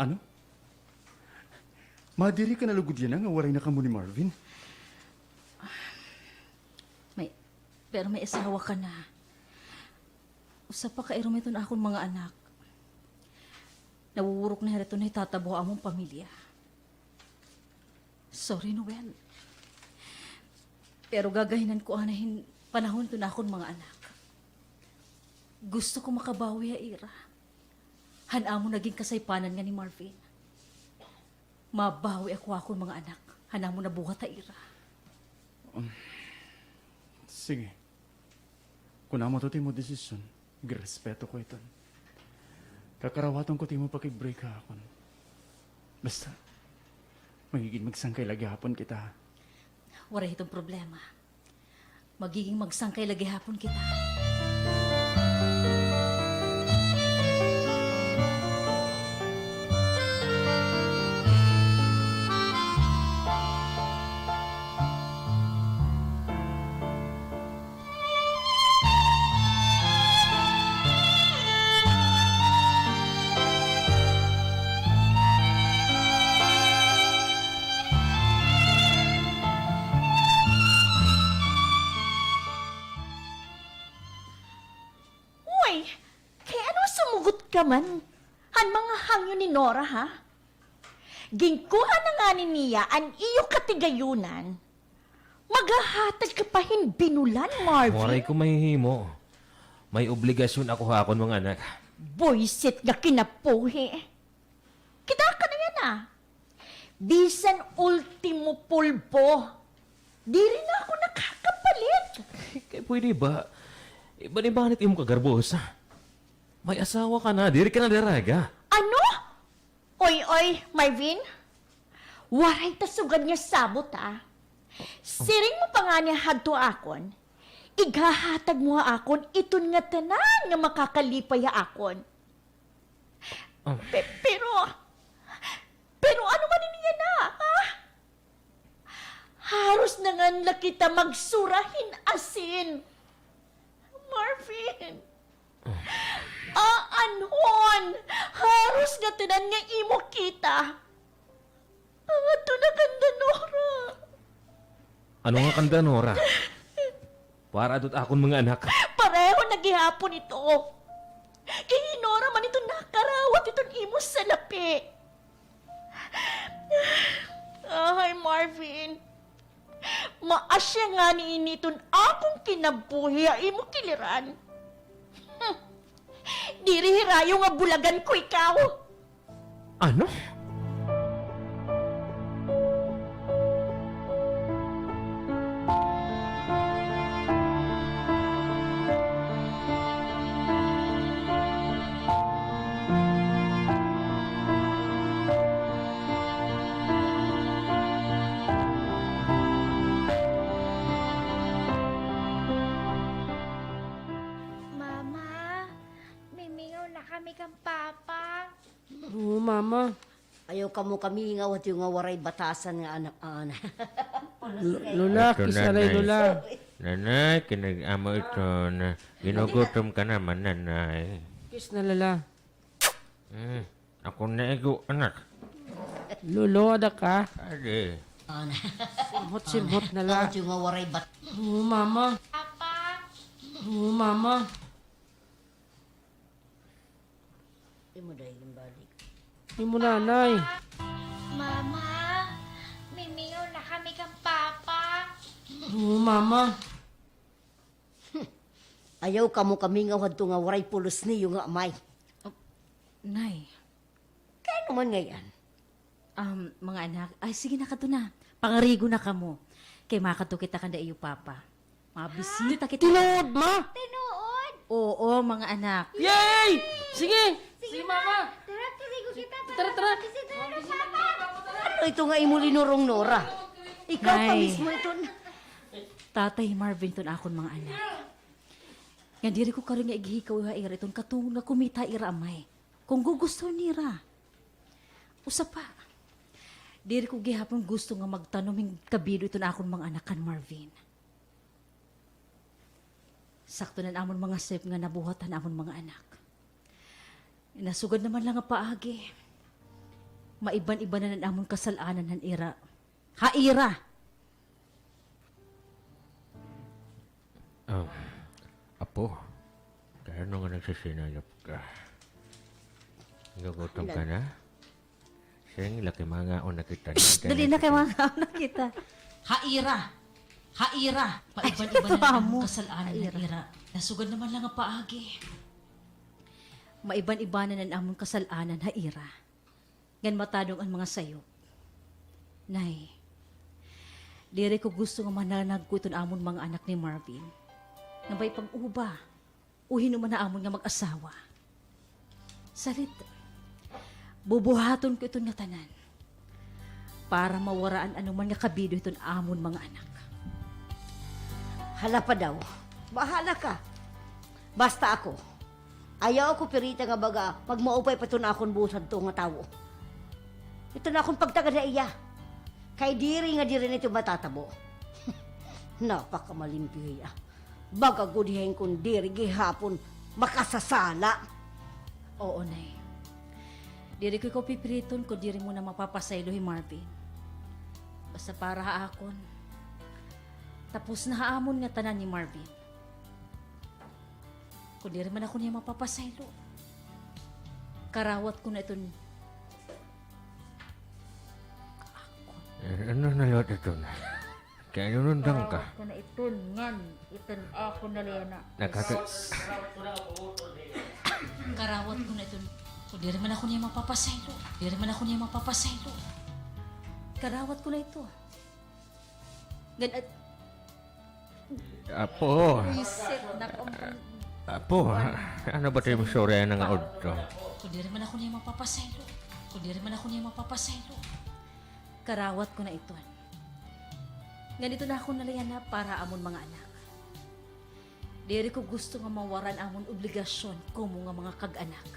Ano? Madiri ka na lugod yana nga waray na kamo ni Marvin? May, Pero may asawa ka na. Usa pa ka irom iton akon mga anak. Nawuwurok na hira iton nahitatabo ha amon pamilya. Sorry, Noel. Pero gagahinan ko anay hin panahon iton akon mga anak. Gusto ko makabawi ha ira. Han amon nagin kasaypanan ngan ni Marvin. Mabawi ako ha akon mga anak han amon nabuhat ha ira. Um, sige. Kon amo ito it imo desisyon, igrespeto ko iton. Kakarawaton ko it imo pakig-break ha akon. Basta, magigin magsangkay la gihapon kita. Waray iton problema. Magiging magsangkay la gihapon kita. Uy, kay ano sumugot ka man han mga hangyo ni Nora, ha? Ginkuha na ngani niya an iyo katigayunan. Maghahatag ka pa hin binulan, Marvin? Waray ko mahihimo. May obligasyon ako ha akon mga anak. Buwisit nga kinabuhi. Kita ka na yana, ah. Bisan ultimo pulbo, diri na ako nakakapalit. Kay pwede ba? Iban-ibanit imo kagarbosa. May asawa ka na, diri ka na daraga. Ano? Oy, oy, Marvin. Waray ta sugad nga sabot, ah. Siring mo pa ngani hadto akon, ighahatag mo ha akon iton ngatanan nga makakalipay ha akon. Pe-, pero, pero ano man ini yana, ha? Haros na ngani la kita magsura hin asin. Marvin, aanhon, haros ngatanan nga imo kita. Adto na kanda Nora. Ano nga kanda Nora? Para adto it akon mga anak. Pareho na gihapon ito. Kay hi Nora man ito nakarawat iton imo salapi. Ay, Marvin. Maasya ngani ini iton akon kinabuhi ha imo kiliran. Hmm. Diri hirayo nga bulagan ko ikaw. Ano? Mama, mimingaw na kami kan Papa. Oo, Mama. Ayaw kamo kamingaw hadto nga waray batasan nga anak, ana. Lo-, Lola, kiss na la, Lola. Nanay, kinag-amo ito na ginugutom ka naman, Nanay. Kiss na, Lola. Mm, ako na igo, anak. Lolo, ada ka? Adi. Ana. Simhot, simhot na la. Ayaw nga waray bat- Oo, Mama. Papa. Oo, Mama. Imo dayon balik. Imo nanay. Mama, mimingaw na kami kan Papa. Oo, Mama. Ayaw kamo kamingaw hadto nga waray pulos niyo nga amay. Oh, Nay. Kay ano man ngay-an? Um, mga anak, ay, sige na, kadto na. Pangarigo na kamo. Kay makadto kita kanda iyo papa. Mabisita kita. Tinuod, ma? Tinuod? Oo, mga anak. Yay! Sige! Sige, mama! Tara, parigo kita. Tara, tara. Mabisita na, papa. Ano ito nga imo linurong, Nora? Ikaw pa mismo ito. Tatay Marvin iton akon mga anak. Nga diri ko kari nga ighikaw ha ira iton katungod nga kumita ira amay. Kon gugusto nira. Usa pa, diri ko gihapon gusto nga magtanom hin kabido iton akon mga anak kan Marvin. Sakto na an amon mga sayop nga nabuhat han amon mga anak. Nasugad naman la nga paagi, maiban-iban na an amon kasal-anan han ira. Ha ira! Oh, Oh, kay ano nga nagsisinayop ka? Gugutom ka na? Sing, laki, mangaon na kita. Psst! Dali na kay mangaon na kita. Ha ira! Ha ira! Maiban-iban na an amon kasal-anan, ha ira. Nasugad naman la nga paagi. Maiban-iban na an amon kasal-anan, ha ira. Ngan matadong an mga sayop. Nay, diri ko gusto nga mananagko iton amon mga anak ni Marvin nga may pag-uba o hin-o man ha amon nga mag-asawa. Salit, bubuhaton ko iton ngatanan para mawara an anoman nga kabido hiton amon mga anak. Hala pa daw. Bahala ka. Basta ako, ayaw ako pirita nga baga pagmaupay pa iton akon buos hadto nga tawo. Iton akon pagtagad ha iya. Kay diri nga diri na ito matatabo. Napakamalimpi hiya. Baga gud hin kon diri gihapon makasasala. Oo, Nay. Diri ko ikaw pipiriton kon diri mo na mapapasaylo hi Marvin. Basta para ha akon, tapos na ha amon ngatanan ni Marvin. Kon diri man ako niya mapapasaylo, karawat ko na iton. Eh, ano na liwat iton? Kay nanunundang ka. Karawat ko na iton, ngan iton ako na liwat na. Nakaka- Karawat ko na iton. Kon diri man ako niya mapapasaylo. Diri man ako niya mapapasaylo. Karawat ko na ito. Ngan at Apo. Reset na ko. Apo, ano ba ito yung istorya na nga udto? Kon diri man ako niya mapapasaylo. Kon diri man ako niya mapapasaylo. Karawat ko na iton. Ngan ito na ako naliyan na para amon mga anak. Diri ko gusto nga mawara an amon obligasyon komo nga mga kag-anak.